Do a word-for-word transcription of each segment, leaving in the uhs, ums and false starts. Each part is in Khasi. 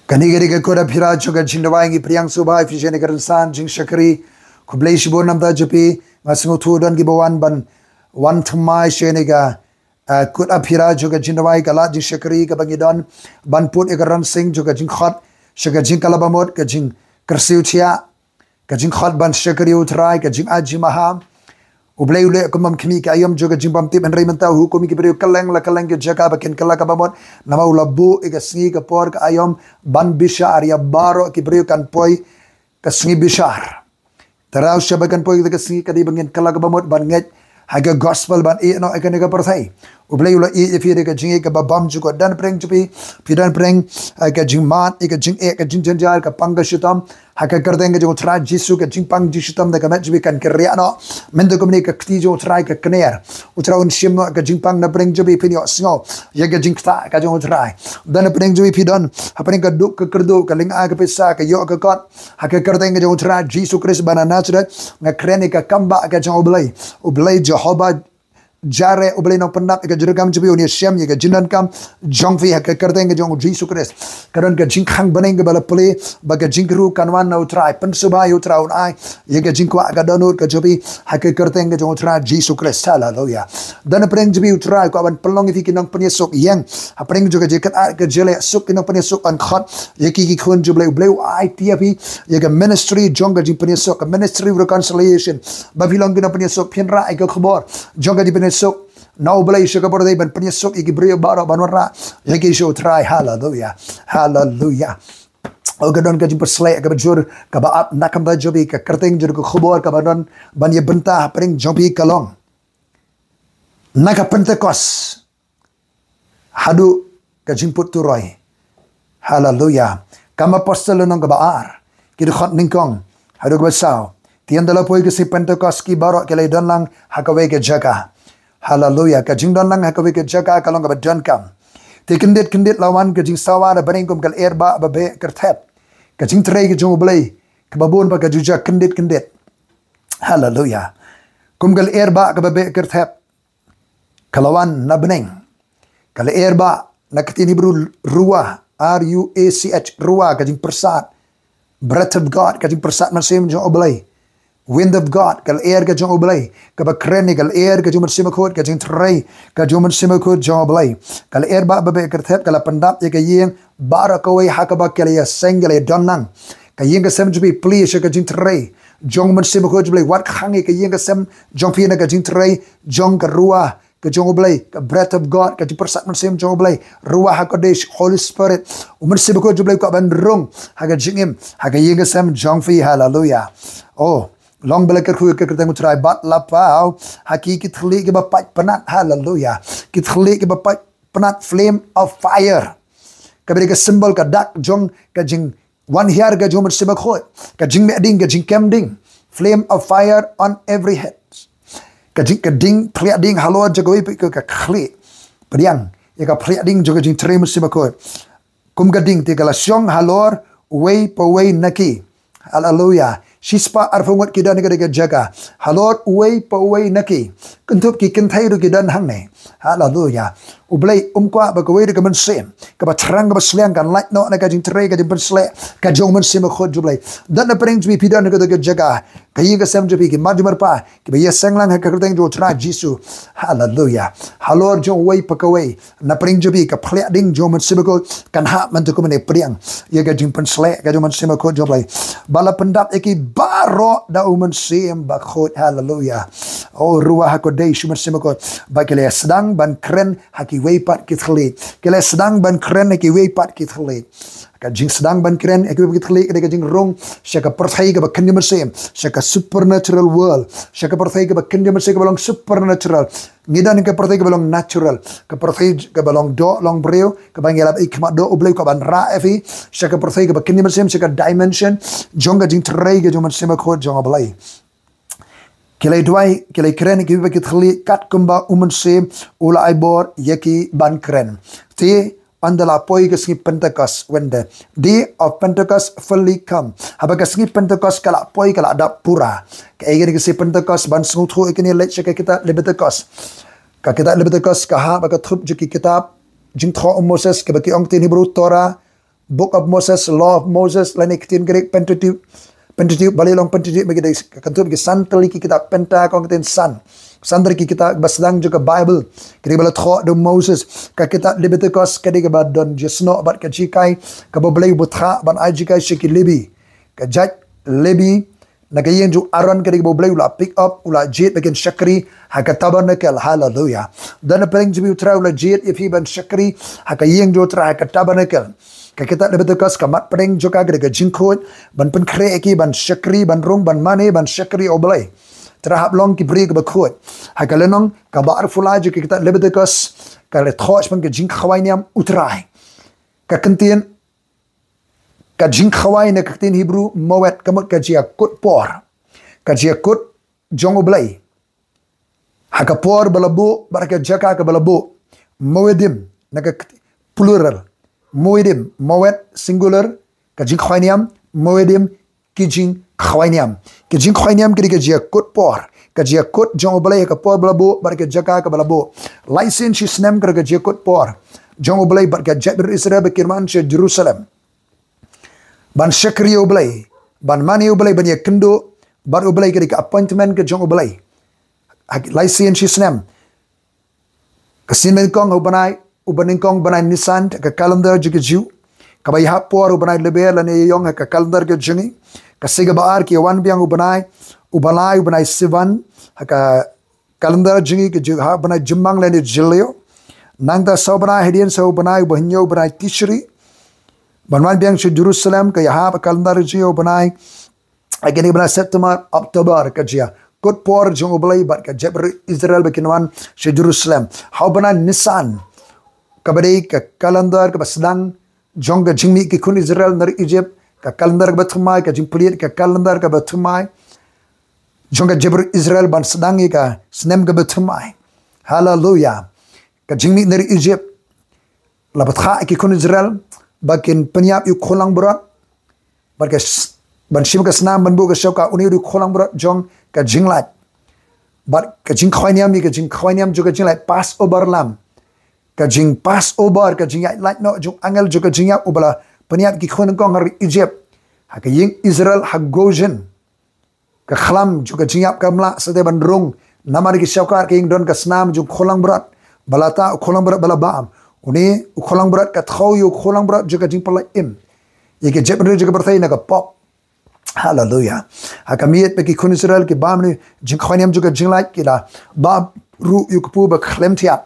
Kane ka dei ka kut aphira jong ka jingduwai, ngi pdiang sngewbha ïa phi sha kane ka rynsan jingshakri. Khublei shibun namar jong phi, nga sngewthuh don kiba wan ban wan thymmai sha kane ka, ah, kut aphira jong ka jingduwai, ka lad jingshakri kaba ngi don ban put ïa ka rong sing jong ka jingkhot sha ka jingkylla bamut, ka jingkyrsiew thiah, ka jingkhot ban shakri ïa U Trai, ka jingai jingmaham. U Blei u leh kum bym khmih ka aïom jong ka jingbymtip, hynrei mynta u hukum ïa ki briew kylleng la kylleng ki jaka ba kin kylla ka bamut, namar u la buh ïa ka sngi ka por ka aïom ban bishar ïa baroh ki briew, kan poi ka sngi bishar. Tang shuh ba kan poi ka sngi, ka dei ba ngin kylla ka bamut ban ngeit ha ka gospel, ban ïeh noh ïa kane ka pyrthei. U Blei u la ïeh ïa phi da ka jingïeit kaba bymjukut. Don pyrshah jong phi, phi don pyrshah, eh, ka jingmad, eh, ka jingeh, ka jingjynjar, ka pang ka shitom. Ha ka kyrteng ka jong U Trai Jisu, ka jingpang jingshitom da ka met jong phi kan kynriah noh. Mynta kumne ka kti jong U Trai ka kner. U Trai un shim noh ka jingpang na pyrshah jong phi, phin ïohsngew ïa ka jingktah ka jong U Trai. Don pyrshah jong phi, phi don ha pyrshah ka duk ka kyrduh, ka lynga ka pisa, ka ïoh ka kot. Ha ka kyrteng ka jong U Trai Jisu Khrist ba na Nasareth, nga kren ïa ka kam bah ka jong U Blei. U Blei Jehobah Jireh, U Blei Nongpyndap ïa ka jingdonkam jong phi, un ïashem ïa ka jingdonkam jong phi ha ka kyrteng ka jong U Jisu Khrist. Ka don ka jingkhang bneng kaba la plie, ba ka jingkyrkhu kan wan na U Trai, pynsngewbha ïa U Trai un ai ïa ka jingkwah ka dohnud ka jong phi ha ka kyrteng ka jong U Trai Jisu Khrist. Haleluya. Don pyrshah jong phi, U Trai u kwah ban pynlong ïa phi ki nongpynïasuk, ïeng ha pyrshah jong ka jingkyrkhu ka jingïasuk, ki nongpynïasuk, ban khot ïa ki, ki khun jong U Blei. U Blei u aiti ïa phi ïa ka ministry jong ka jingpynïasuk, ka ministry of reconciliation. Ba phi long ki nongpynïasuk, phin rah ïa ka khubor jong ka jingpynïasuk na U Blei sha ka pyrthei, ban pynïasuk ïa ki briew baroh, ban wanrah ïa ki sha U Trai. Haleluya. Haleluya. Oh, ka don ka jingpynshlur kaba jur kaba ap na ka bynta jong phi, ka kyrteng jong ka khubor kaba don ban ïa bynta ha pyrshah jong phi ka long, na ka Pentekost haduh ka jingput turoi. Haleluya. Kam Apostol lynnong kaba ar, ki dkhot nyngkong haduh kaba saw. Te ynda la poi ka sngi Pentekost, ki baroh ki la ïadon lang ha kawei ka jaka. Haleluya. Ka jingdon lang ha kawei ka jaka ka long kaba donkam. Te kyndit kyndit la wan ka jingsawa da bneng kum ka lyer bah ba beh kyrthep. Ka jingtrei ka jong U Blei kaba bun bad ka jujak kyndit kyndit. Haleluya. Kum ka lyer bah kaba beh kyrthep, ka la wan na bneng. Ka lyer bah, na ka ktien Hebru ruah, R U A C H, ruah, ka jingpyrsad. Breath of God, ka jingpyrsad mynsiem jong U Blei. Wind of God, ka lyer ka jong U Blei, kaba kren ïa ka lyer ka jong U Mynsiem Bakhuid, ka jingtrei ka jong U Mynsiem Bakhuid jong U Blei. Ka lyer bah ba beh kyrthep ka la pyndap ïa ka ïing baroh kawei ha kaba ki la ïaseng, ki la ïadon lang. Ka ïing ka sem jong phi plie sha ka jingtrei jong U Mynsiem Bakhuid jong U Blei. Wat khang ïa ka ïing ka sem jong phi na ka jingtrei jong ka ruah ka jong U Blei, ka breath of God, ka jingpyrsad mynsiem jong U Blei, Ruah HaKodesh, Holy Spirit. U Mynsiem Bakhuid jong U Blei u kwah ban rung ha ka jingim, ha ka ïing ka sem jong phi. Haleluya. Oh, long ba la kyrkhu ïa ka kyrteng U Trai, bad la paw ha ki, ki thylliej kiba pait pnat. Haleluya. Ki thylliej kiba pait pnat, flame of fire. Kaba dei ka symbol, ka dak jong ka jing wan hiar ka jong U Mynsiem Bakhuid, ka jingmeh ding, ka jingkem ding. Flame of fire on every head. Ka jing, ka ding, phliah ding halor jong kawei pa kawei ka khlieh. Pdiang ïa ka phliah ding jong ka jingtrei U Mynsiem Bakhuid. Kum ka ding te ka la shong halor uwei pa uwei na ki. Haleluya. Shispah arphew ngut ki don ha kata ka jaka. Halor uwei pa uwei na ki. Kynthup ki kynthei ruh ki don hangne. Haleluya. U Blei um kwah ba kawei ruh ka mynsiem kaba thrang kaba sliang kan lait noh na ka jingtrei, ka jingpynshlur ka jong U Mynsiem Bakhuid jong U Blei. Don na pdeng jong phi, phi don ha kata ka jaka, ka ïing ka sem jong phi, ki mar jong marpa kiba ïaseng lang ha ka kyrteng jong U Trai Jisu. Haleluya. Halor jong uwei pa kawei na pdeng jong phi, ka phliah ding jong U Mynsiem Bakhuid kan hap mynta kumne. Pdiang ïa ka jingpynshlur ka jong U Mynsiem Bakhuid jong U Blei, ba la pyndap ïa ki baroh da U Mynsiem Bakhuid. Haleluya. Oh, Ruah HaKodesh, U Mynsiem Bakhuid, ba ki la sdang ban kren ha kiwei pat ki thylliej. Ki la sdang ban kren ha kiwei pat ki thylliej. Ka jingsdang ban kren ha kiwei pat ki thylliej ka dei ka jingrung sha ka pyrthei kaba kynja mynsiem, sha ka supernatural world, sha ka pyrthei kaba kynja mynsiem, kaba long supernatural. Ngi don ha ka pyrthei kaba long natural, ka pyrthei kaba long doh long briew, kaba ngi lap ïa ka khmat doh. U Blei u kwah ban rah ïa phi sha ka pyrthei kaba kynja mynsiem, sha ka dimension jong ka jingtrei ka jong U Mynsiem Bakhuid jong U Blei. Ki la duwai, ki la kren ha kiwei pat ki thylliej katkumba U Mynsiem u la ai bor ïa ki ban kren. Te ynda la poi ka sngi Pentecost, when the day of Pentecost fully come, haba ka sngi Pentecost ka la poi, ka la dap pura, kaei kane ka sngi Pentecost? Ban sngewthuh ïa kane, leit sha ka kitab Leviticus. Ka kitab Leviticus ka hap ha ka thup jong ki kitab jingthoh u Moses, kaba ki ong ktien Hebru Torah, Book of Moses, Law of Moses, lane ka ktien Greek Pentateuch. Pentateuch, balei long Pentateuch, ba ki dei ka kynthup ki san tylli ki kitab, penta ka ktien san. San tylli ki kitab ba sdang jong ka Bible, ki dei ba la thoh da u Moses. Ka kitab Leviticus ka dei kaba don jingïasnoh bad ka jinghikai kaba U Blei u bthah ban ai jinghikai sha ki Lebi. Ka jait Lebi na ka ïing jong u Aaron ka dei kaba U Blei u la pick up, u la jied ba kin shakri ha ka tabernacle. Haleluya. Don na pdeng jong phi U Trai u la jied ïa phi ban shakri ha ka ïing jong U Trai, ha ka tabernacle. Ka kitab Leviticus ka mat pdeng jong ka ka dei ka jingkhuid ban pynkhreh ïa ki ban shakri, ban rung, ban mane, ban shakri ïa U Blei. Te hap long ki briew kiba khuid. Ha ka lynnong kaba arphew lai jong ka kitab Leviticus ka la thoh shaphang ka jingkhawai niam U Trai. Ka ktien, ka jingkhawai na ka ktien Hebrew moed, ka mut ka jingïakut por, ka jingïakut jong U Blei ha ka por ba la buh bad ha ka jaka kaba la buh. Moedim, na ka kt-, plural. Moedim, moed singular, ka jingkhawai niam, moedim, ki jingkhawai niam. Ki jingkhawai niam ki dei ka jingïakut por, ka jingïakut jong U Blei ha ka por ba la buh bad ha ka jaka kaba la buh. Lai sien shi snem ka dei ka jingïakut por jong U Blei bad ka jaitbynriew Israel ba kin wan sha Jerusalem ban shakri ïa U Blei, ban mane ïa U Blei, ban ïakynduh bad U Blei, ka dei ka appointment ka jong U Blei. Ha ki lai sien shi snem. Ka sien ba nyngkong ha u bnai, u ba nyngkong bnai Nisan, ka calendar jong ki Jiw. Kaba ïahap por u bnai Lber lane ïaïong ha ka calendar ka jong ngi. Ka sngi kaba ar ki ïawan biang u bnai, u ba lai, u bnai Sivan, ha ka calendar jong ngi, ka ju-, ha u bnai Jymmang lane Jylliew. Nangta saw bnai hadien, saw bnai, u ba hynñiew, u bnai Tishri. Ban wan biang sha Jerusalem, ka ïahap ha ka calendar jong ngi u bnai, ha kane ka bnai September, October, ka jingïakut por jong U Blei bad ka jaitbynriew Israel ba kin wan sha Jerusalem. Ha u bnai Nisan, kaba dei ka calendar kaba sdang jong ka jingmih ki khun Israel na ri Egypt, ka calendar kaba thymmai, ka jingplie ka calendar kaba thymmai jong ka jaitbynriew Israel ban sdang ïa ka snem kaba thymmai. Haleluya. Ka jingmih na ri Egypt, la bthah ïa ki khun Israel ba kin pynïap ïa u khun langbrot. Bad ka s-, ban shim ka snam ban buh ka shauka, une u dei u khun langbrot jong ka jinglait. Bad ka jingkhawai niam, ïa ka jingkhawai niam jong ka jinglait, Passover lamb. Ka jing Passover, ka jingïaid lait noh jong u angel jong ka jingïap u ba la pynïap ïa ki khun nyngkong ha ri Egypt. Ha ka ïing Israel ha Goshen. Ka khlam jong ka jingïap kam lah sa te ban rung namar ki shauka, ka ïing don ka snam jong u khun langbrot. Ba la tah, u khun langbrot ba la bam. Une u khun langbrot ka thew ïa u khun langbrot jong ka jingpyllait im ïa ka jaitbynriew jong ka pyrthei na ka pop. Haleluya. Ha ka miet ba ki khun Israel ki bam une u jingkhawai niam jong ka jinglait, ki la bam ruh ïa u kpu ba khlem thiat.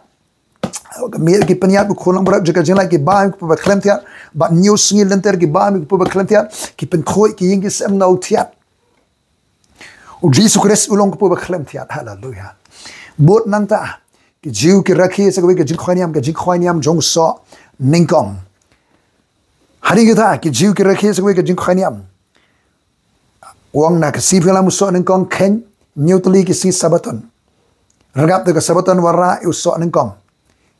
Ha ka miet ki pynïap ïa u khun langbrot jong ka jinglait, ki bam ïa u kpu ba khlem thiat. Bad hynñiew sngi lynter ki bam ïa u kpu ba khlem thiat. Ki pynkhuid ki ïing ki sem na u thiat. U Jisu Khrist u long u kpu ba khlem thiat. Haleluya. Bad nangta ki Jiw ki rakhe sa kawei ka jingkhawai niam, ka jingkhawai niam jong u soh nyngkong. Hadien kata ki Jiw ki rakhe sa kawei ka jingkhawai niam. U ong na ka sngi pynlam u soh nyngkong, kheiñ hynñiew tylli ki sngi Sabaton. Ryngkat te ka Sabaton wanrah ïa u soh nyngkong,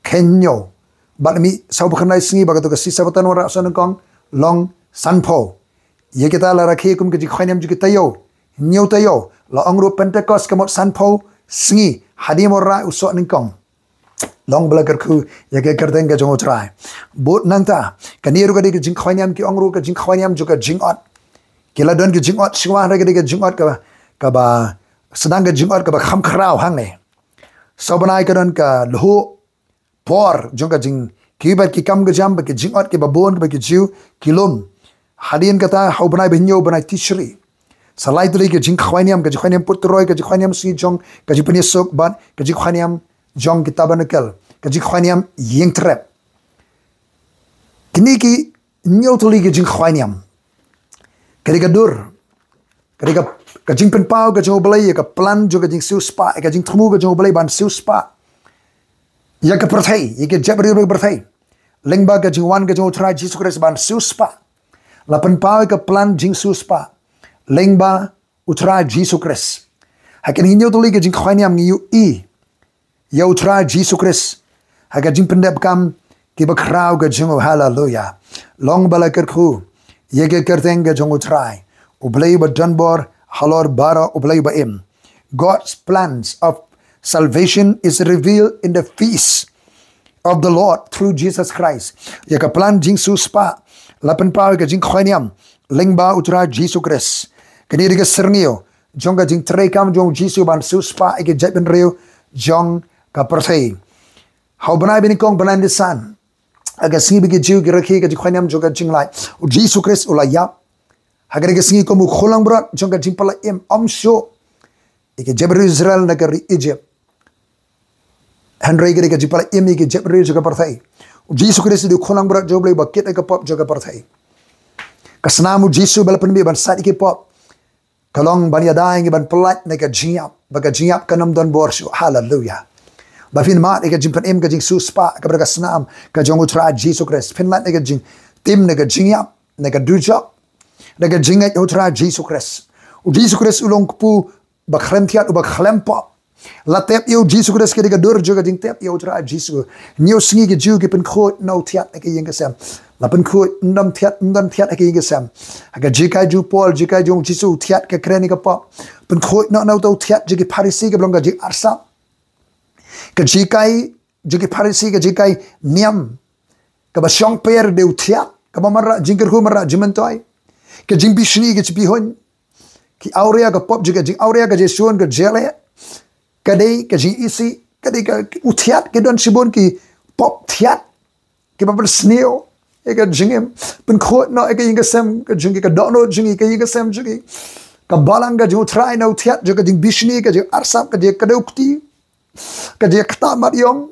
kheiñ hynñiew. Bad mih saw phew khyndai sngi ba kato ka sngi Sabaton wanrah u soh nyngkong, long sanphew. Ïa kita la rakhe kum ka jingkhawai niam jong ki taïew, hynñiew taïew. La ong ruh Pentekost ka mut sanphew sngi hadien wanrah u soh nyngkong. Long ba la kyrkhu ïa ka kyrteng ka jong u Trai. Bad nangta kane ruh ka dei ka jingkhawai niam, ki ong ruh ka jingkhawai niam jong ka jingot. Ki la don ka jingot shuwa, hynrei ka dei ka jingot kaba, kaba sdang, ka jingot kaba kham khraw hangne. Saw bnai ka don ka lhuh por jong ka jing, ki bad ki kam ka jam bad ki jingot kiba bun kiba ki Jiw ki lum. Hadien kata ha u bnai ba hynñiew, bnai Tishri, sa lai tylli ka jingkhawai niam, ka jingkhawai niam put roi, ka jingkhawai niam sngi jong ka jingpynïasuk bad ka jingkhawai niam jong ki tabernacle, ka jingkhawai niam ïing trep. Kine ki hynñiew tylli ki jingkhawai niam ka dei ka dur, ka dei ka, ka jingpynpaw ka jong u Blei ïa ka plan jong ka jingsiewspah, ïa ka jingthmu ka jong u Blei ban siewspah ïa ka pyrthei, ïa ka jaitbynriew ka pyrthei. Lyngba ka jingwan ka jong u Trai Jisu Khrist ban siewspah. La pynpaw ïa ka plan jingsiewspah lyngba u Trai Jisu Khrist. Ha kine hynñiew tylli ki jingkhawai niam ngi ïohi ïa u Trai Jisu Khrist ha ka jingpyndep kam kiba khraw ka jong u. Haleluya. Long ba la kyrkhu ïa ka kyrteng ka jong u Trai. U Blei uba don bor halor baroh, U Blei uba im. God's plans of salvation is revealed in the feast of the Lord through Jesus Christ. Ïa ka plan jingsiewspah la pynpaw ïa ka jingkhwai niam lyngba U Trai Jisu Khrist. Kane dei ka syrngiew jong ka jingtrei kam jong U Jisu ban siewspah ïa ki jaitbynriew jong ka pyrthei. Ha u bnai ba nyngkong, bnai Nisan, ha ka sngi ba ki Jiw ki rakhe ka jingkhwai niam jong ka jinglait, U Jisu Khrist u la ïap. Ha kane ka sngi kum u khun langbrot jong ka jingpyllait im, ym shuh ïa ki jaitbynriew Israel na ka ri Egypt. Hynrei ka dei ka jingpyllait im ïa ki jaitbynriew jong ka pyrthei. U Jisu Khrist u dei u khun langbrot jong U Blei uba kit ïa ka pop jong ka pyrthei. Ka snam U Jisu ba la pynmih ban sait ïa ki pop, ka long ban ïada ïa ngi ban pyllait na ka jingïap, ba ka jingïap kan ym don bor shuh. Haleluya. Ba phin mad ïa ka jingpynim, ka jingsiewspah kaba dei ka snam ka jong U Trai Jisu Khrist. Phin lait na ka jingtim na ka jingïap, na ka dujok, na ka jingngeit U Trai Jisu Khrist. U Jisu Khrist u long u kpu ba khlem thiat, uba khlem pop. La tep ïa U Jisu Khrist, ka dei ka dur jong ka jingtep ïa U Trai Jisu. Hynñiew sngi ki Jiw ki pynkhuid na u thiat ha ka ïing ka sem. La pynkhuid, ym don thiat, ym don thiat ha ka ïing ka sem. Ha ka jinghikai jong u Paul, jinghikai jong U Jisu, u thiat ka kren ïa ka pop. Pynkhuid noh na uta u thiat jong ki Pharisi kaba long ka jingarsap. Ka jinghikai jong ki Pharisi, ka jinghikai niam kaba shongper dei u thiat, kaba mareh jingkyrkhu, mareh jingmyntoi. Ka jingbishni, ka jingbihuiñ, ki awria, ka pop jong ka jingawria, ka jingshun, ka jingleh, ka dei ka jingisih, ka dei ka u thiat, ki don shibun ki pop thiat kiba pynsniew ïa ka jingim. Pynkhuid noh ïa ka ïing ka sem ka jong ki, ka dohnud jong ki, ka ïing ka sem jong ki. Ka balang ka jong U Trai na u thiat jong ka jingbishni, ka jingarsap, ka jingkdew kti, ka jingkta mat ïong,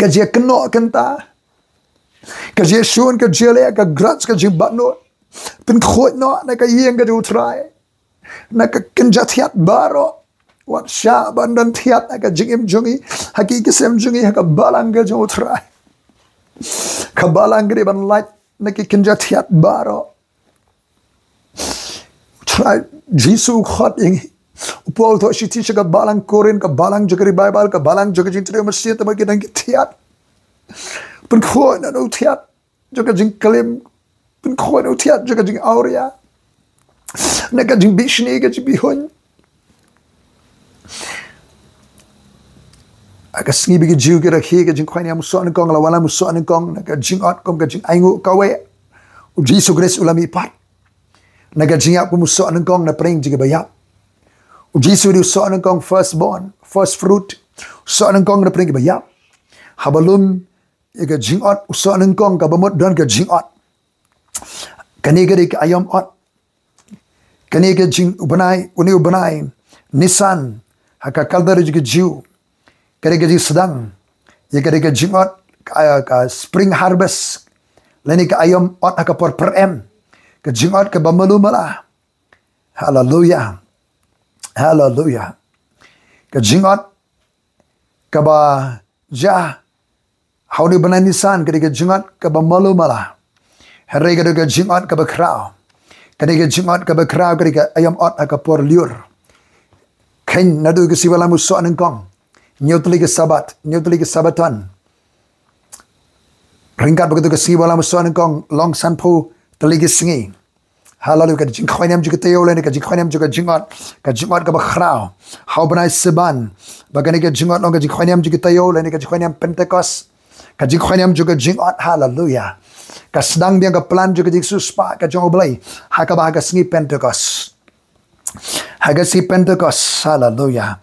ka jingkynnoh kynta, ka jingshun, ka jingleh, ka grudge, ka jingbatnud. Pynkhuid noh na ka ïing ka jong U Trai, na ka kynja thiat baroh. Wat shah ban don thiat ha ka jingim jong ngi, ha ka ïing ka sem jong ngi, ha ka balang ka jong U Trai. Ka balang ka dei ban lait na ki kynja thiat baroh. U Trai Jisu u khot ïa ngi. U Paul u thoh shithi sha ka balang Korinth, ka balang jong ka revival, ka balang jong ka jingtrei mynsiem, tangba ki don ki thiat. Pynkhuid noh na u thiat jong ka jingklim, pynkhuid noh na u thiat jong ka jingawria, na ka jingbishni, ka jingbihuiñ. Ha ka sngi ba ki Jiw ki rakhe ka jingkhwai niam, u soh nyngkong, la wallam u soh nyngkong na ka jingot kum ka jingainguh kawei. U Jisu Khrist u la mihpat na ka jingïap kum u soh nyngkong na pdeng jong kiba ïap. U Jisu u dei u soh nyngkong, first born, first fruit. U soh nyngkong na pdeng kiba ïap. Haba lum ïa ka jingot, u soh nyngkong, kaba mut don ka jingot. Kane ka dei ka aïom ot. Kane ka jing u bnai, une u bnai Nisan, ha ka calendar jong ki Jiw, ka dei ka jingsdang ïa ka dei ka jingot, ka, ka spring harvest, lane ka aïom ot ha ka por pyrem. Ka jingot kaba malu mala. Haleluya. Haleluya. Ka jingot kaba jia ha une u bnai Nisan ka dei ka jingot kaba malu mala. Hynrei ka dei ka jingot kaba khraw. Ka dei ka jingot kaba khraw, ka dei ka aïom ot ha ka por lyiur. Kheiñ naduh ka sngi ba wallam u soh nyngkong, hynñiew tylli ki Sabbath, hynñiew tylli ki Sabbaton. Ryngkat bad kata ka sngi ba wallam u soh nyngkong long sanphew tylli ki sngi. Haleluya. Ka jingkhwai niam jong ki taïew lane ka jingkhwai niam jong ka jingot, ka jingot kaba khraw ha u bnai Siban. Ba kane ka jingot long ka jingkhwai niam jong ki taïew lane ka jingkhwai niam Pentekost. Ka jingkhwai niam jong ka jingot, haleluya, ka sdang biang ka plan jong ka jingsiewspah ka jong U Blei ha kaba ha ka sngi Pentekost. Ha ka sngi Pentekost, haleluya,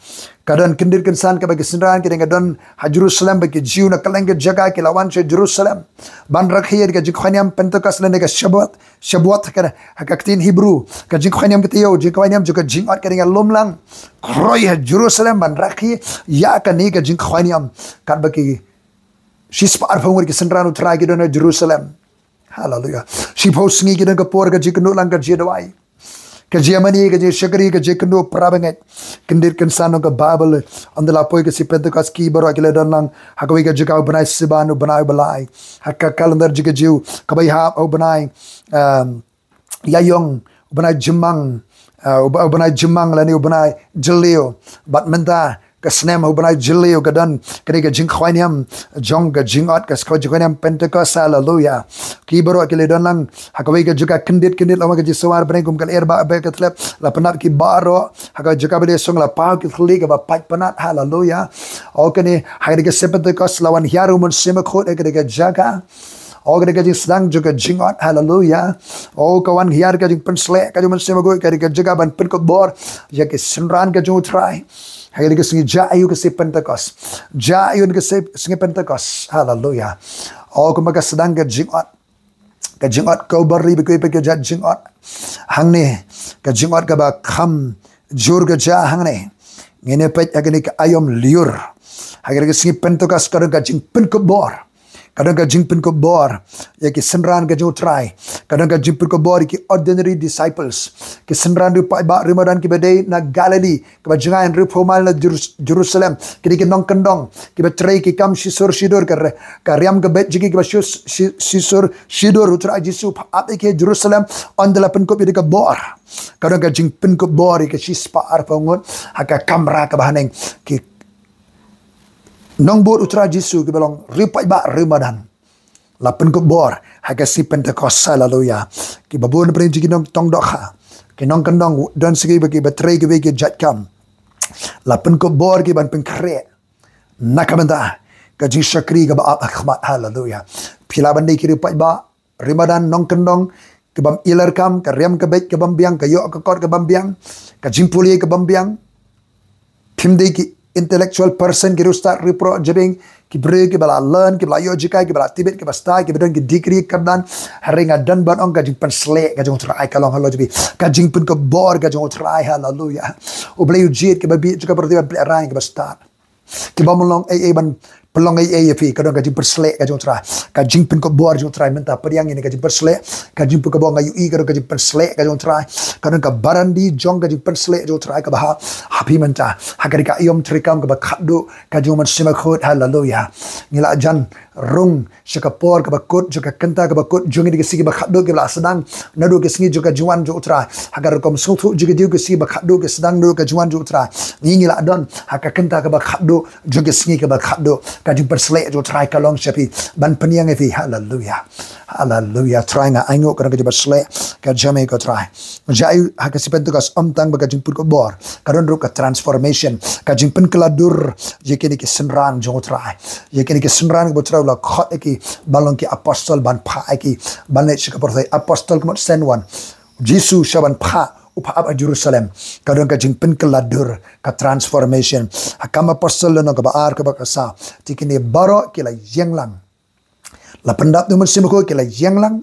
ka don kyndit kynsan kaba ki synran ki dang don ha Jerusalem, ba ki Jiw na kylleng ki jaka ki la wan sha Jerusalem ban rakhe ïa ka jingkhwai niam Pentekost lane ka Shavuot, Shavuot ha ka, ha ka ktien Hebrew, ka jingkhwai niam ka taïew, jingkhwai niam jong ka jingot ka dang ïalum lang. Khroi ha Jerusalem ban rakhe ïa kane ka jingkhwai niam. Katba ki shispah arphew ngut ki synran U Trai ki don ha Jerusalem. Haleluya. Shiphew sngi ki don ka por ka jingkynduh lang, ka jingduwai, ka jingïamane, ka jingshakri, ka jingkynduh para bangeit. Kyndit kynsan jong ka Baibl, ynda la poi ka sngi Pentekost ki baroh ki la don lang ha kawei ka jaka, u bnai Siban, u bnai uba lai ha ka calendar jong ki Jiw, kaba ïahap u bnai, um, Ïaïong, u bnai Jymmang, uh, u ba-, u bnai Jymmang lane u bnai Jylliew. Bad mynta ka snem u bnai Jylliew ka don kane ka jingkhwai niam jong ka jingot, ka jingkhwai niam Pentekost, haleluya. Ki baroh ki la don lang ha kawei ka jaka kyndit kyndit, la wan ka jingsawar bneng kum ka lyer ba, ba ka thlep, la pyndap ki baroh ha ka jaka ba la ïasong, la paw ki thylli kaba pait pynat, haleluya. O kane ha kane ka sngi Pentekost la wan hiar u Mynsiem Bakhuid ha kane ka jaka. O, ka dei ka jingsdang jong ka jingot. Haleluya. O, ka wan hiar ka jingpynsleh ka jong u Mynsiem Bakhuid, ka dei ka jaka ban pynkupbor ïa ki synran ka jong u Trai ha kane ka sngi. Jah ïa u ka sngi Pentekost. Jah ïa u ka sngi, sngi Pentekost. Haleluya. O, kumba ka sdang ka jingot, ka jingot Kalbari, ba ki ïohi pat ka jait jingot hangne, ka jingot kaba kham jur ka jia hangne. Ngin ïa peit ha kane ka aïom lyiur, ha kane ka sngi Pentekost ka don ka jingpynkupbor. Ka don ka jingpynkupbor ïa ki synran ka jong u Trai. Ka don ka jingpynkupbor ïa ki ordinary disciples, ki synran u paidbah riewmadan kiba dei na Galilee, kaba jngai hynriewphew mail na Jerus-, Jerusalem. Ki dei ki nongkyndong kiba trei ki kam shisur shidur, ka re-, ka riam ka beit jong ki kaba shisur, shi-, shisur shidur. U Trai Jisu u ap ïa ki ha Jerusalem, ynda la pynkup ïa ka bor. Ka don ka jingpynkupbor ïa ki shispah arphew ngut ha ka kamra kaba haneng. Ki nongbud u Trai Jisu kiba long riew paidbah riewmadan, la pynkupbor ha ka sngi Pentekost. Haleluya. Kiba bun pyrshah ki nongtong dohkha, ki nongkyndong, don sa kiba, kiba trei kiwei ki jait kam, la pynkupbor ki ban pynkhreh na ka bynta ka jingshakri kaba ap ha khmat. Haleluya. Phi lah ban dei ki riew paidbah riewmadan, nongkyndong, ki bym ïalarkam, ka riam ka beit ka bym biang, ka ïoh ka kot ka bym biang, ka jingpule ka bym biang. Phim dei ki intellectual person, ki riewstad riewparalok jabieng, ki briew kiba la learn, kiba la ïoh jinghikai, kiba la tibit, kiba stad, kiba don ki degree kyrdan. Hynrei nga don ban ong ka jingpynsleh ka jong u Trai ka long halor jong phi. Ka jingpynkupbor ka jong u Trai. Haleluya. U Blei u jied kiba bieit jong ka pyrthei ban pynlehrain kiba stad, kiba ym long ei ei ban pynlong ei ei ïa phi. Ka don ka jingpynsleh ka jong u Trai, ka jingpynkupbor jong u Trai. Mynta pdiang ïa kane ka jingpynsleh, ka jingpynkupbor, nga ïohi ka don ka jingpynsleh ka jong u Trai. Ka don ka barandi jong ka jingpynsleh jong u Trai kaba ha, ha phi mynta, ha kane ka aïom treikam kaba khatduh ka jong u Mynsiem Bakhuid. Haleluya. Ngi la jan rung sha ka por kaba kut jong ka kynta kaba kut jong kine ki sngi kiba khatduh kiba la sdang naduh ki sngi jong ka jingwan jong u Trai. Ha ka rukom sngewthuh jong ki Jiw, ki sngi kiba khatduh ki sdang naduh ka jingwan jong u Trai. Ngi, ngi la don ha ka kynta kaba khatduh jong ki sngi kiba khatduh. Ka jingpynsleh jong u Trai ka long sha phi, ban pynïeng ïa phi. Haleluya. Haleluya. Trai, nga ainguh ka don ka jingpynsleh ka jong me ko Trai. Jah ïa u ha ka sngi Pentekost ym tang ba ka jingpynkupbor, ka don ruh ka transformation, ka jingpynkylla dur ïa kine ki synran jong u Trai. Ïa kine ki synran kiba u Trai u la khot ïa ki ban long ki apostol, ban phah ïa ki ban leit sha ka pyrthei. Apostol ka mut sent one. Jisu shah ban phah, u phah ap ha Jerusalem. Ka don ka jingpynkylla dur, ka transformation. Ha Kam Apostol lynnong kaba ar, kaba khatsaw. Te kine baroh ki la ïeng lang. La pyndap da u Mynsiem Bakhuid, ki la ïeng lang,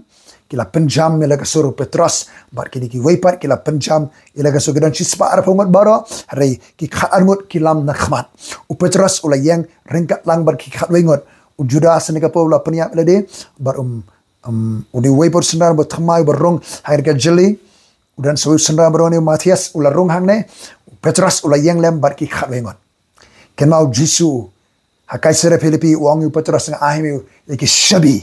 ki la pynjam ïa la ka sur u Petros bad kine kiwei pat, ki la pynjam ïa la ka sur. Ki don shispah arphew ngut baroh, hynrei ki khatar ngut ki lam na khmat. U Petros u la ïeng ryngkat lang bad ki khatwei ngut. U Judas ne ka Paul u la pynïap ïa lade, bad um, um, une uwei pat u synran ba thymmai ba rung ha ka jylli. U don sa uwei u synran ba rung, une u Matthias, u la rung hangne. U Petros u la ïeng lem bad ki khatwei ngut. Kynmaw, u Jisu ha Kaisaria Philippi u ong ïa u Petros, nga ai ha me ïa ki shabi.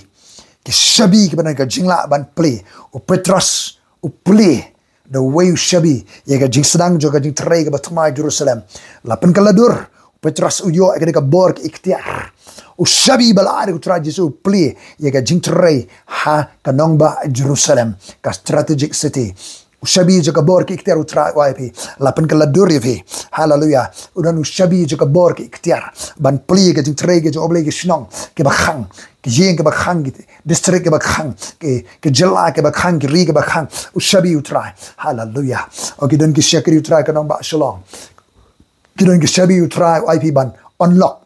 Ki shabi kiba don ka jinglah ban plie. U Petros u plie da uwei u shabi ïa ka jingsdang jong ka jingtrei kaba thymmai Jerusalem. La pynkylla dur, u Petros u ïoh ïa kane ka bor, ka iktiar. U shabi ba la ai da u Trai Jisu u plie ïa ka jingtrei ha ka nongbah Jerusalem, ka strategic city. U shabi jong ka bor, ka iktiar u Trai u ai ïa phi. La pynkylla dur ïa phi. Haleluya. U don u shabi jong ka bor, ka iktiar ban plie ka jingtrei ka jong U Blei, ki shnong kiba khang, ki ïing kiba khang, ki district kiba khang, ki, ki jylla kiba khang, ki ri kiba khang. U shabi u Trai. Haleluya. O, ki don ki shakri u Trai ka nongbah Shillong. Ki don ki shabi u Trai u ai phi ban unlock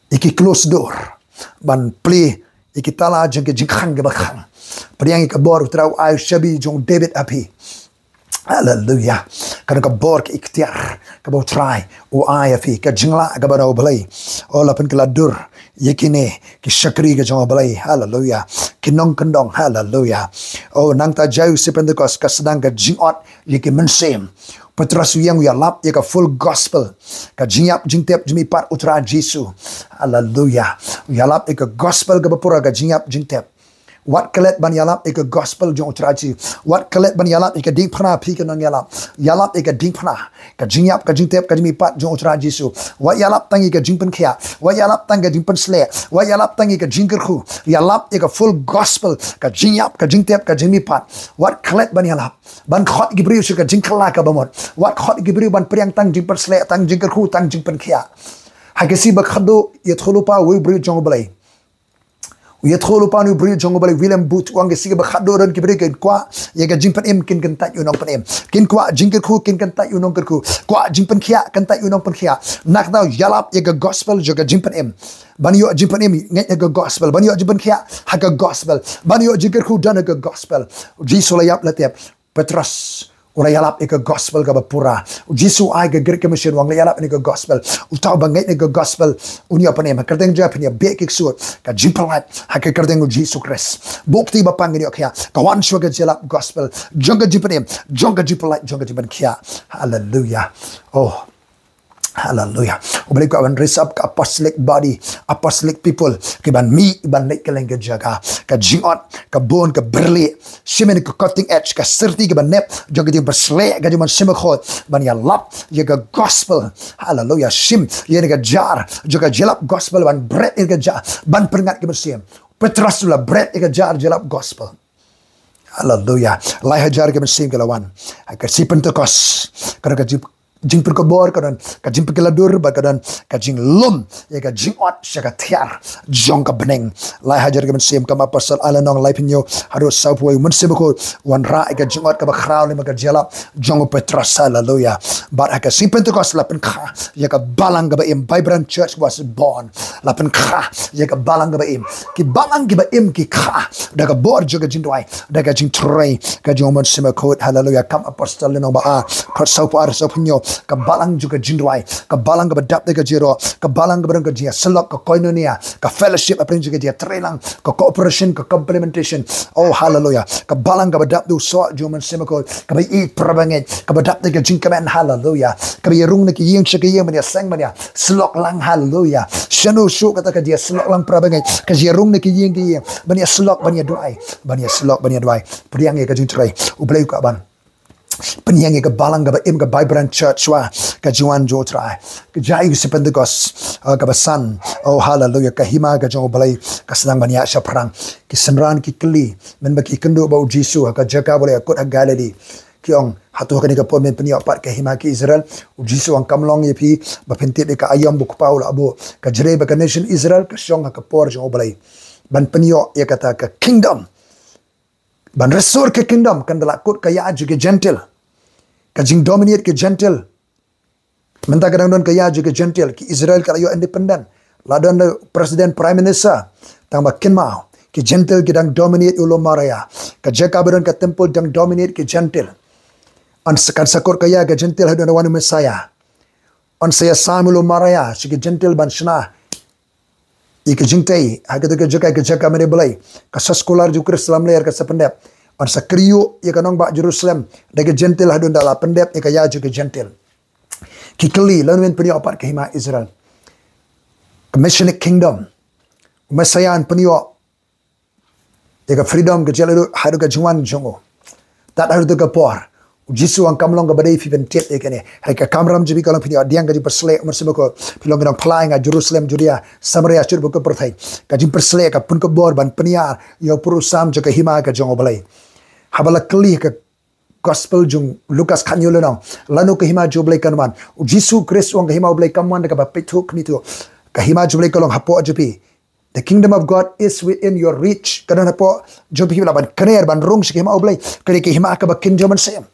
ïa ki closed door, ban plie ïa ki tala jong ki jingkhang kiba khang. Pdiang ïa ka bor u Trai u ai, u shabi jong David ha phi. Haleluya. Ka don ka bor, ka iktiar kaba u Trai u ai ha phi, ka jinglah kaba na U Blei. O, la pynkylla dur ïa kine ki shakri ka jong U Blei. Haleluya. Ki nongkyndong. Haleluya. O, nangta jia u sngi Pentekost ka sdang ka jingot ïa ki mynsiem. Petros u ïeng, u ïalap ïa ka full gospel, ka jingïap jingtep jingmihpat u Trai Jisu. Haleluya. U ïalap ïa ka gospel kaba pura, ka jingïap jingtep. Wat klet ban ïalap ïa ka gospel jong u Trai Jisu. Wat klet ban ïalap ïa ka diengphna, phi ki nongïalap. Ïalap ïa ka diengphna, ka jingïap ka jingtep ka jingmihpat jong u Trai Jisu. Wat ïalap tang ïa ka jingpynkhiah. Wat ïalap tang ïa ka jingpynsleh. Wat ïalap tang ïa ka jingkyrkhu. Ïalap ïa ka full gospel, ka jingïap ka jingtep ka jingmihpat. Wat klet ban ïalap ban khot ki briew sha ka jingkylla kaba mut. Wat khot ki briew ban pdiang tang jingpynsleh, tang jingkyrkhu, tang jingpynkhiah. Ha ka sngi ba khatduh, ïathuhlypa uwei u briew jong U Blei. U ïathuhlypa u briew jong u Blei William Booth u ong, ki sngi ba khadduh don ki briew kin kwah ïa ka jingpynim, kin kyntait ïa u nongpynim. Kin kwah jingkyrkhu, kin kyntait ïa u nongkyrkhu. Kwah jingpynkhiah, kyntait ïa u nongpynkhiah. Nangta ïalap ïa ka gospel jong ka jingpynim. Ban ïoh jingpynim, ngeit ha ka gospel. Ban ïoh jingpynkhiah, ha ka gospel. Ban ïoh jingkyrkhu, don ha ka gospel. U Jisu u la ïap, u la tip. Petros u la ïalap ïa ka gospel kaba pura. U Jisu u ai ka Great Commission, u ong, la ïalap ïa ka gospel. Uta uba ngeit ïa ka gospel un ïoh pynim. Ha ka kyrteng jong u phin ïa beh ki ksuid. Ka jingpyllait ha ka kyrteng u Jisu Khrist. Buh kti ba pang, ngin ïoh khiah. Ka wan shuwa ka jingïalap gospel jong ka jingpynim, jong ka jingpyllait, jong ka jingpynkhiah. Haleluya. Oh. Haleluya. U Blei u kwah ban raise up ka apostolic body, apostolic people, ki ban mih, ban leit kylleng ki jaka. Ka jingot, ka bun, ka brilliant, shim ïa ka cutting edge, ka syrti kaba nep jong ka jingpyrshlur, ka jingmynsiem bakhuid, ban ïalap ïa ka gospel. Haleluya. Shim ïa ka jar jong ka jingïalap gospel, ban bret ïa ka jar, ban pynngat ki mynsiem. Petros u la bret ïa ka jar jingïalap gospel. Haleluya. Lai hajar ki mynsiem ki la wan. Ha ka sngi Pentekost, ka don ka jing, jingpynkupbor, ka don ka jingpynkhlaiñ dur, bad ka don ka jinglum ïa ka jingot sha ka tiar jong ka bneng. Lai hajar ki mynsiem, Kam Apostol ar lynnong, laiphew hynñiew haduh sawphew wei. U Mynsiem Bakhuid u wanrah ïa ka jingot kaba khraw lem bad ka jingïalap jong u Petros. Haleluya. Bad ha ka sngi Pentekost la pynkha ïa ka balang kaba im, vibrant church was born. La pynkha ïa ka balang kaba im. Ki balang kiba im ki kha da ka bor jong ka jingduwai, da ka jingtrei ka jong u Mynsiem Bakhuid. Haleluya. Kam Apostol lynnong ba ar, dkhot sawphew ar, sawphew hynñiew. Ka balang jong ka jingduwai, ka balang kaba dap da ka jingïaroh, ka balang kaba don ka jingïasyllok, ka koinonia, ka fellowship hapdeng jong ka jingïatreilang, ka cooperation, ka complementation. Oh, haleluya. Ka balang kaba dap da u soh jong u Mynsiem Bakhuid, kaba ïeit para bangeit, kaba dap da ka jingkmen. Haleluya. Kaba ïarung na ki ïing sha ki ïing, ban ïaseng, ban ïasyllok lang. Haleluya. Shano shuh kata ka jingïasyllok lang para bangeit, ka jingïarung na ki ïing ki ïing, ban ïasyllok, ban ïaduwai, ban ïasyllok, ban ïaduwai. Pdiang ïa ka jingtrei. U Blei u kwah ban pynïeng ïa ka balang kaba im, ka vibrant church, shuwa ka jingwan jong u Trai. Ka jia ïa ka sngi Pentekost, ah, kaba san. Oh, haleluya. Ka hima ka jong u Blei ka sdang ban ïaid shaphrang. Ki synran ki kylli, mynba ki kynduh ba u Jisu ha ka jaka ba u la ïakut ha Galili, ki ong, hato ha kane ka por men pynïoh pat ka hima ki Israel? U Jisu u ong, kam long ïa phi ba phin tip ïa ka aïom ba u Kpa u la buh? Ka jrei ba ka nation Israel ka shong ha ka por jong u Blei ban pynïoh ïa kata ka kingdom. Ban restore ka kingdom, kan da la kut ka ïa jong ki Gentile. Ka jingdominate ki Gentile. Mynta ka dang don ka ïa jong ki Gentile, ki Israel ka la ïoh independent. La don da president, prime minister. Tang ba kynmaw, ki Gentile ki dang dominate ïa u lum maraya. Ka jaka ba don ka temple dang dominate ki Gentile. Yn sa, kan sa kut ka ïa ki Gentile haduh ba wan u Messiah. Yn sa ïasam ïa u lum maraya sha ki Gentile ban shna ïa ka jingtei ha kata ka jaka, ka jaka mane Blei. Ka soskular jong u Khrist lam ler ka sa pyndep. Yn sa kyrïoh ïa ka nongbah Jerusalem da ki Gentile haduh ba la pyndep ïa ka ïa jong ki Gentile. Ki kylli, lano men pynïoh pat ka hima Israel? Ka Messianic kingdom. U Messiah yn pynïoh ïa ka freedom ka jylla haduh, haduh ka jingwan jong u. Tad haduh ka por. U Jisu u ong, kam long kaba dei phi ban tip ïa kane. Hynrei ka kamram jong phi ka long phin ïoh pdiang ka jingpyrshlur u Mynsiem Bakhuid, phi long ki nongphla ïa nga, Jerusalem, Judea, Samaria, shaduh ba kut pyrthei. Ka jingpyrshlur, ka pynkupbor ban pynïar ïa u pud u sam jong ka hima ka jong u Blei. Haba la kylli ka gospel jong u Lukas khathynñiew lynnong, lano ka hima jong u Blei kan wan? U Jisu Khrist u ong ka hima u Blei kam wan da kaba peit thuh kmie thuh. Ka hima jong u Blei ka long hapoh jong phi. The kingdom of God is within your reach. Ka don hapoh jong phi, la ban kner ban rung sha ka hima u Blei. Ka dei ka hima kaba kin jong u Mynsiem.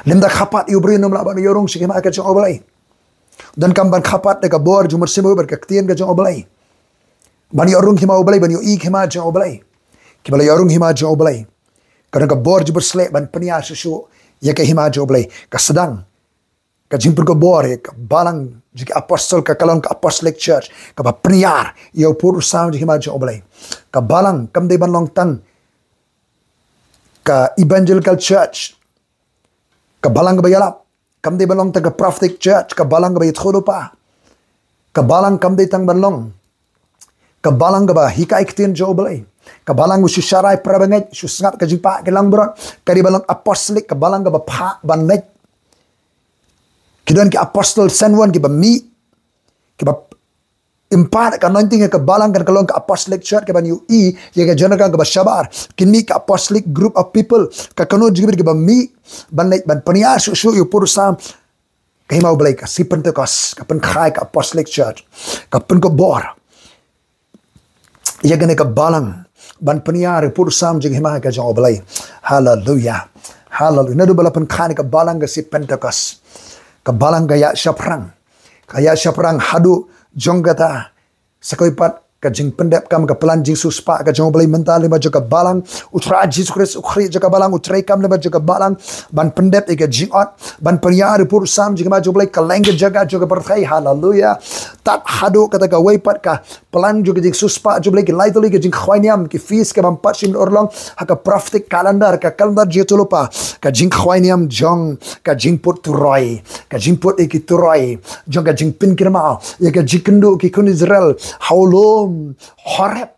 Lymda khappud ïa u briew, ym lah ban ïoh rung sha ka hima ka jong u Blei. Donkam ban khappud da ka bor jong u Mynsiem bad ka ktien ka jong u Blei ban ïoh rung hima u Blei, ban ïohi ka hima jong u Blei. Kiba la ïoh rung hima jong u Blei, ka don ka bor jingpyrshlur ban pynïar shuh shuh ïa ka hima jong u Blei. Ka sdang ka jingpynkupbor ïa ka balang jong ki apostol, ka, ka long ka apostolic church, kaba pynïar ïa u pud u sam jong ka hima jong u Blei. Ka balang kam dei ban long tang ka evangelical church, ka balang kaba ïalap. Kam dei ban long tang ka prophetic church, ka balang kaba ïathuhlypa. Ka balang kam dei tang ban long ka balang kaba hikai ktien jong u Blei. Ka balang ba shu sharai para bangeit, shu sngap ka jingpah ka langbrot. Ka dei ban long apostolic, ka balang kaba phah ban leit. Ki don ki apostol sent one kiba mih, kiba impart ka anointing ha ka balang, kan ka long ka apostolic church, kaban ïohi ïa ka jingdonkam kaba shabar. Kin mih ka apostolic group of people, ka kano jingmih kiba mih ban leit ban pynïar shuh shuh ïa u pud u sam. Ka hima u Blei, ka sngi Pentekost ka pynkha ïa ka apostolic church, ka pynkupbor. ïa kane ka balang ban pynïar ïa ka pud sam jong ka hima ka jong U Blei. Haleluya. Haleluya. Naduh ba la pynkha ïa ka balang ka sngi Pentekost, ka balang ka ïaid shaphrang, ka ïaid shaphrang haduh jong kata sa kawei pat ka jingpyndep kam, ka plan jingsiewspah ka jong U Blei mynta lyngba jong ka balang. U Trai Jisu Khrist u khlieh jong ka balang, u treikam lyngba jong ka balang ban pyndep ïa ka jingot, ban pynïar ïa ka pud sam jong ka hima jong U Blei, kylleng ki jaka jong ka pyrthei. Haleluya. Tad haduh kata kawei pat ka plan jong ka jingsiewspah jong U Blei, ki lai tylli ki jingkhawai niam, ki feast, ka bym pat shim urlong ha ka prophetic calendar, ka calendar jong ka Lypa, ka jingkhawai niam jong ka jingput turoi, ka jingput ïa ki turoi jong ka jingpynkynmaw ïa ka jingkynduh ki khun Israel ha u lum Horeb.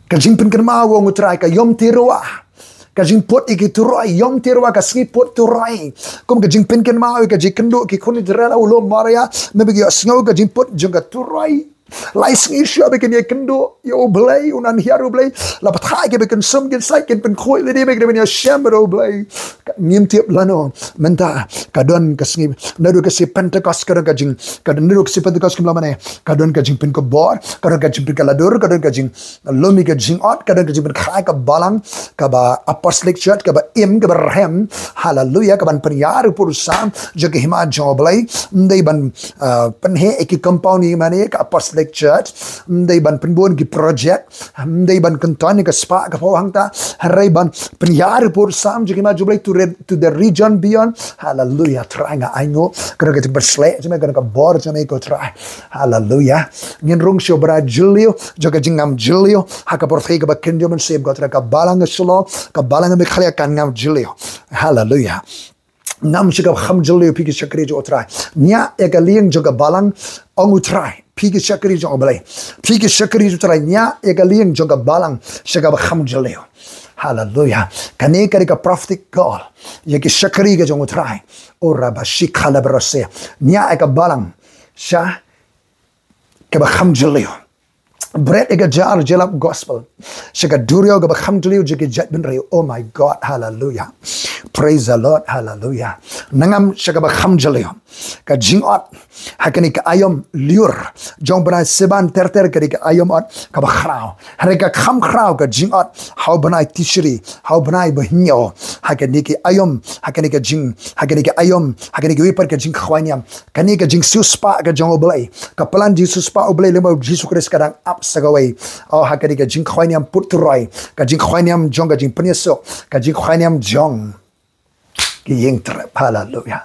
Ka jingpynkynmaw, ong U Trai, ka Yom Teruah, ka jingput ïa ki turoi, Yom Teruah, ka sngi put turoi, kum ka jingpynkynmaw ïa ka jingkynduh ki khun Israel ha u lum Moria, namar ba ki ïohsngew ka jingput jong ka turoi. Lai sngi shuwa ba kin ïakynduh ïa U Blei, u nang hiar U Blei, la pathai ki ba kin sum kin sait, kin pynkhuid lade ba kin ïashem bad U Blei. Ngim tip lano mynta ka don ka sngi, naduh ka sngi Pentekost ka don ka jing, ka don, naduh ka sngi Pentekost kumla mane, ka don ka jingpynkupbor, ka don ka jingpynkylla dur, ka don ka jinglum ïa ka jingot, ka don ka jingpynkha ïa ka balang kaba Apostolic Church, kaba im, kaba rhem. Haleluya. Kaban pynïar ïa ka pud sam jong ka hima jong U Blei. Ym dei ban, ah, pynheh ïa ki compound ïa mane ka Apostolic Church. Ym dei ban pynbun ki project. Ym dei ban kynton ïa ka spah ka phew hangta. Hynrei ban pynïar ïa ka pud sam jong ka hima jong U Blei to re-, to the region beyond. Haleluya. Trai, nga ainguh, ka don ka jingpynshlur jong me, ka don ka bor jong me, ko Trai. Haleluya. Ngin rung sha u bnai Jylliew jong ka jingngam jylliew ha ka pyrthei kaba kynjoh mynsiem, ko Trai. Ka balang ka Shillong, ka balang ka Meghalaya kan ngam jylliew. Haleluya. Ngam sha kaba kham jylliew, phi ki shakri jong U Trai. Ñiah ïa ka lieng jong ka balang, ong U Trai, phi ki shakri jong U Blei. Phi ki shakri jong U Trai, ñiah ïa ka lieng jong ka balang sha kaba kham jylliew. Haleluya. Kane ka dei ka prophetic call ïa ki shakri ka jong U Trai. O rabashikha labrose. Ñiah ïa ka balang sha kaba kham jylliew. Bret ïa ka jar jyllap gospel sha ka duriaw kaba kham jylliew jong ki jaitbynriew. Oh my God, haleluya. Praise the Lord, haleluya. Nangam sha kaba kham jylliew. Ka jingot ha kane ka aïom lyiur jong u bnai Siban ter ter, ka dei ka aïom ot kaba khraw. Hynrei ka kham khraw ka jingot ha u bnai Tishri, ha u bnai ba hynñiew, ha kane ka aïom, ha kane ka jing, ha kane ka aïom, ha kane kawei pat ka jingkhawai niam. Kane ka jingsiewspah ka jong U Blei, ka plan jingsiewspah U Blei lyngba U Jisu Khrist ka dang ap sa kawei. Oh, ha kane ka jingkhawai niam put turoi, ka jingkhawai niam jong ka jingpynïasuk, ka jingkhawai niam jong ki ïing trep. Haleluya.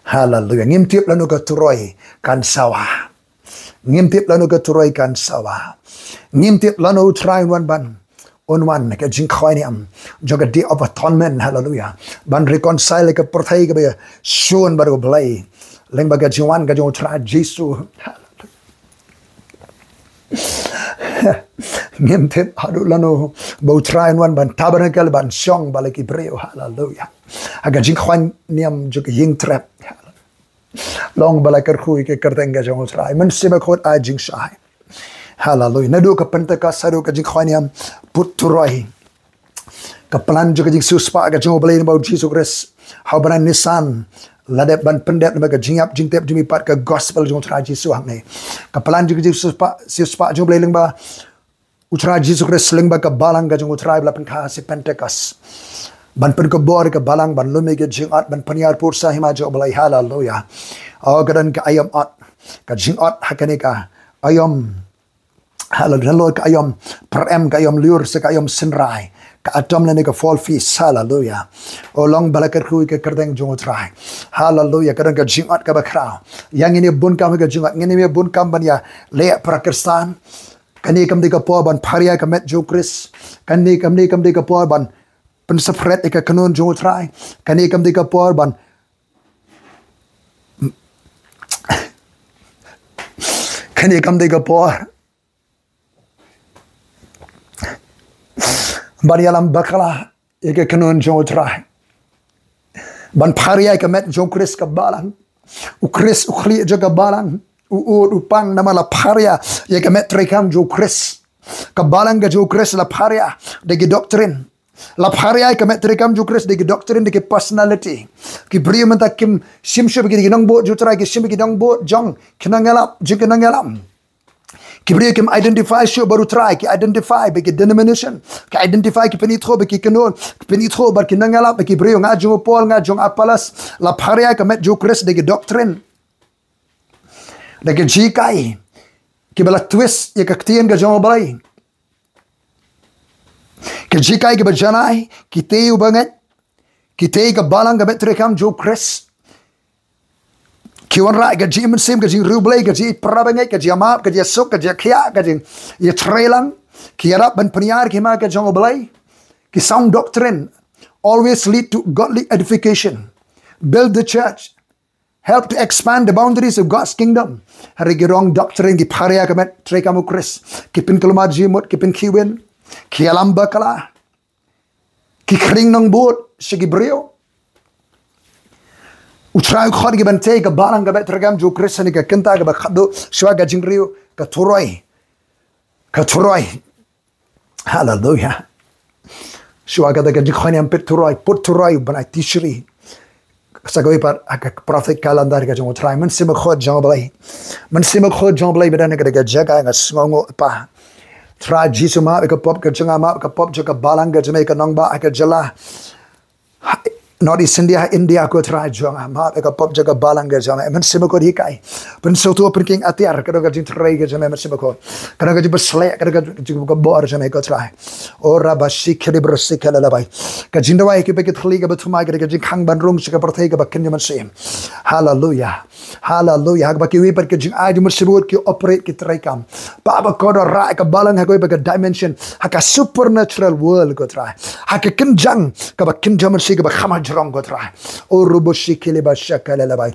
Haleluya. Ngim tip lano ka turoi kan sawa. Ngim tip lano ka turoi kan sawa. Ngim tip lano U Trai un wan ban, un wan ka jingkhawai niam jong ka Day of Atonement. Haleluya. Ban reconcile ka pyrthei kaba shun bad U Blei lyngba ka jingwan ka jong U Trai Jisu. Ngim tip haduh lano ba U Trai un wan ban tabernacle, ban shong bad la ki briew. Haleluya. Ha ka jingkhawai niam jong ka ïing trep. Long ba la kyrkhu ïa ka kyrteng ka jong U Trai. Mynsiem Bakhuid ai jingshai. Haleluya. Naduh ka Pentekost haduh ka jingkhawai niam put turoi, ka plan jong ka jingsiewspah ka jong U Blei lyngba U Jisu Khrist ha u bnai Nisan la dep ban pyndep lyngba ka jingïap jingtep jong ngi pat ka gospel jong U Trai Jisu hangne. Ka plan jong ka jingsiewspah, siewspah jong U Blei lyngba U Trai Jisu Khrist lyngba ka balang ka jong U Trai ba la pynkha ha ka sngi Pentekost, ban pynkupbor ïa ka balang, ban lum ïa ka jingot, ban pynïar pyrsa hima jong U Blei. Haleluya. Oh, ka don ka aïom ot, ka jingot ha kane ka aïom. Haleluya. Nalor ka aïom pyrem, ka aïom lyiur, sa ka aïom synrai, ka Atom lane ka Fall Feast. Haleluya. Oh, long ba la kyrkhu ïa ka kyrteng jong U Trai. Haleluya. Ka don ka jingot kaba khraw. Ïa ngin ïa bun kam ha ka jingot, ngin ïa bun kam ban ïaleh para Khristan. Kane kam dei ka por ban pharia ïa ka met jong U Khrist. Kane kam dei, kam dei ka por ban pynseparate ïa ka kynhun jong U Trai. Kane kam dei ka por ban, kane kam dei ka por ban ïalam bakla ïa ka kynhun jong U Trai. Ban pharia ïa ka met jong U Khrist ka balang. U Khrist u khlieh jong ka balang. U ud u pang namar la pharia ïa ka met treikam jong U Khrist. Ka balang ka jong U Khrist la pharia da ki doctrine. La pharia ïa ka met treikam jong U Khrist da ki doctrine, da ki personality. Ki briew mynta kim shim shuh ba ki dei ki nongbud jong U Trai, ki shim ba ki nongbud jong ki nongïalam, jong ki nongïalam. Ki briew kim identify shuh bad u Trai, ki identify bad ki denomination, ki identify ki pynithuh bad ki kynhun, ki pynithuh bad ki nongïalap bad ki briew. Nga jong u Paul, nga jong u Apollos, la pharia ka met jong u Khrist da ki doctrine, da ki jinghikai kiba la twist ïa ka ktien ka jong u Blei. Ki jinghikai kiba janai, ki tei u bangeit, ki tei ka balang ka met treikam jong u Khrist. Ki wanrah ka jingmynsiem, ka jingriewblei, ka jingpra bangeit, ka jingmap, ka jingsuk, ka jingkhiah, ka jingïatreilang. Ki ïarap ban pynïar ki hima ka jong u Blei. Ki sound doctrine always lead to godly edification, build the church, help to expand the boundaries of God's kingdom. Hynrei ki wrong doctrine ki pharia ka met treikam u Khrist, ki pynkulmar jingmut, ki pynkhih win, ki ïalam bakla, ki khring nongbud sha ki briew. U Trai u khot ïa ki ban tei ka balang ka met treikam jong u Khrist ha kane ka kynta kaba khatduh shuwa ka jingriew, ka Turoi. Ka Turoi. Haleluya. Shuwa kata ka jingkhot ïa put Turoi, put Turoi u bnai Tishri. Sa kawei pat ha ka prophet calendar ka jong u Trai. Mynsiem Bakhuid jong u Blei. Mynsiem Bakhuid jong u Blei ba don ha kata ka jaka, nga sngewnguh, Pa. Trai Jisu, map ïa ka pop ka jong nga, map ïa ka pop jong ka balang ka jong me, ka nongbah ha ka jylla North East India, India, ko Trai jong nga, map ïa ka pop jong ka balang ka jong me. Mynsiem Bakhuid hikai, pynsngewthuh, pynking atiar, ka don ka jingtrei ka jong me, Mynsiem Bakhuid. Ka don ka jingpynshlur, ka don ka jingpynbor jong me, ko Trai. O raba shikhe li bro shikhe la la bai. Ka jingduwai kiba ki thylli kaba thymmai, ka don ka jingkhang ban rung sha ka pyrthei kaba kynja mynsiem. Haleluya. Haleluya. Ha kaba kiwei pat ka jingai jong u Mynsiem Bakhuid ki operate, ki treikam. Pa, ba ka don, rah ïa ka balang ha kawei pat ka dimension, ha ka supernatural world, ko Trai. Ha ka kynjang kaba kynja mynsiem kaba kham hajrong, ko Trai. O rubu shikhe li ba shakhe la la bai.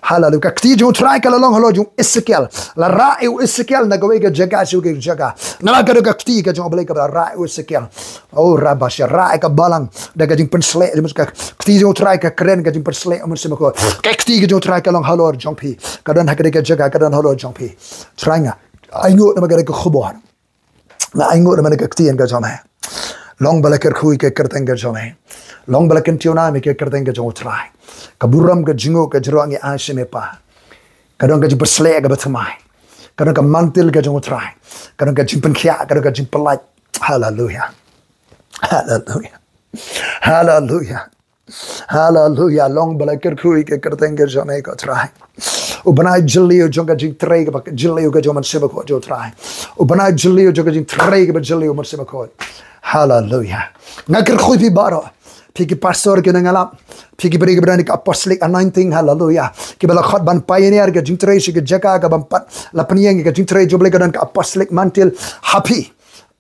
Haleluya. Ka kti jong u Trai ka la long halor jong u Esekiel. La rah ïa u Esekiel na kawei ka jaka sha kawei ka jaka. Namar ka don ka kti ka jong u Blei kaba la rah ïa u Esekiel. O raba shakhe, rah ïa ka balang da ka jingpynshlur, ka kti jong u Trai ka kren ka jingpynshlur, Mynsiem Bakhuid. Ka kti ka jong u Trai ka long halor jong phi. Ka don ha kane ka jaka, ka don halor jong phi. Trai, nga ainguh namar kane ka khubor. Nga ainguh namar kane ka ktien ka jong me. Long ba la kyrkhu ïa ka kyrteng ka jong me. Long ba la kyntiew nam ïa ka kyrteng ka jong u Trai. Ka burom, ka jingnguh, ka jingruh ngi ai sha me, Pa. Ka don ka jingpynshlur kaba thymmai. Ka don ka mantle ka jong u Trai. Ka don ka jingpynkhiah, ka don ka jingpyllait. Haleluya. Haleluya. Haleluya. Haleluya. Long ba la kyrkhu ïa ka kyrteng ka jong me, ko Trai. U bnai jylliew jong ka jingtrei kaba jylliew ka jong u Mynsiem Bakhuid jong u Trai. U bnai jylliew jong ka jingtrei kaba jylliew u Mynsiem Bakhuid. Haleluya. Nga kyrkhu ïa phi baroh. Phi ki pastor, ki nongïalap. Phi ki briew kiba don ka apostolic anointing. Haleluya. Kiba la khot ban pioneer ka jingtrei sha ka jaka kaba ym pat la pynïeng, ka jingtrei jong u Blei, ka don ka apostolic mantle ha phi.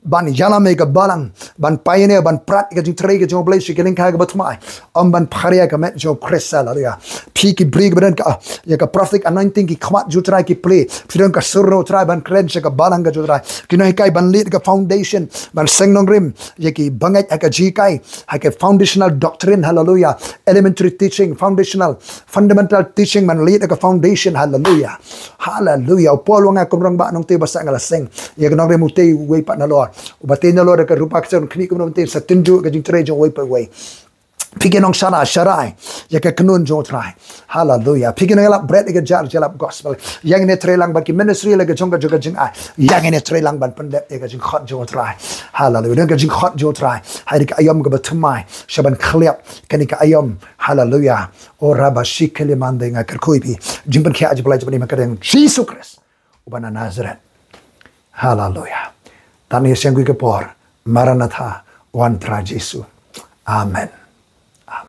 Ban ïalam ïa ka balang, ban pioneer, ban prat ïa ka jingtrei ka jong u Blei sha ki lyngkha kaba thymmai. Ym ban pharia ka met jong u Khrist, haleluya. Phi ki briew kiba don ka, ïa ka prophetic anointing, ki khmat jong u Trai ki plie. Phi don ka sur jong u Trai ban kren sha ka balang ka jong u Trai. Ki nonghikai ban lead ka foundation, ban seng nongrim ïa ki bangeit ha ka jinghikai, ha ka foundational doctrine, haleluya. Elementary teaching, foundational, fundamental teaching, ban lead ïa ka foundation, haleluya. Haleluya. U Paul u ong, nga kum rangbah nongtei ba sah nga la seng ïa ka nongrim uwei pat nalor. Uba tei nalor da ka rupa ka seng khmih kumno ban tei, sa tynjuh ka jingtrei jong uwei pa uwei. Phi ki nongshana, sharai ïa ka kynhun jong u Trai. Haleluya. Phi ki nongïalap bret ïa ka jar jylap gospel. Ïa ngin ïatreilang bad ki ministry la ka jong ka jong ka jingai. Ïa ngin ïatreilang ban pyndep ïa ka jingkhot jong u Trai. Haleluya. Don ka jingkhot jong u Trai ha kane ka aïom kaba thymmai, sha ban khlieh kane ka aïom. Haleluya. O raba shikhe li mande, nga kyrkhu ïa phi. Jingpynkhiah jingpyllait jingpynim ha ka kyrteng Jisu Khrist uba na Nazaret. Haleluya. Tang ïa shen kawei ka por. Maranatha, wan Trai Jisu. Amen.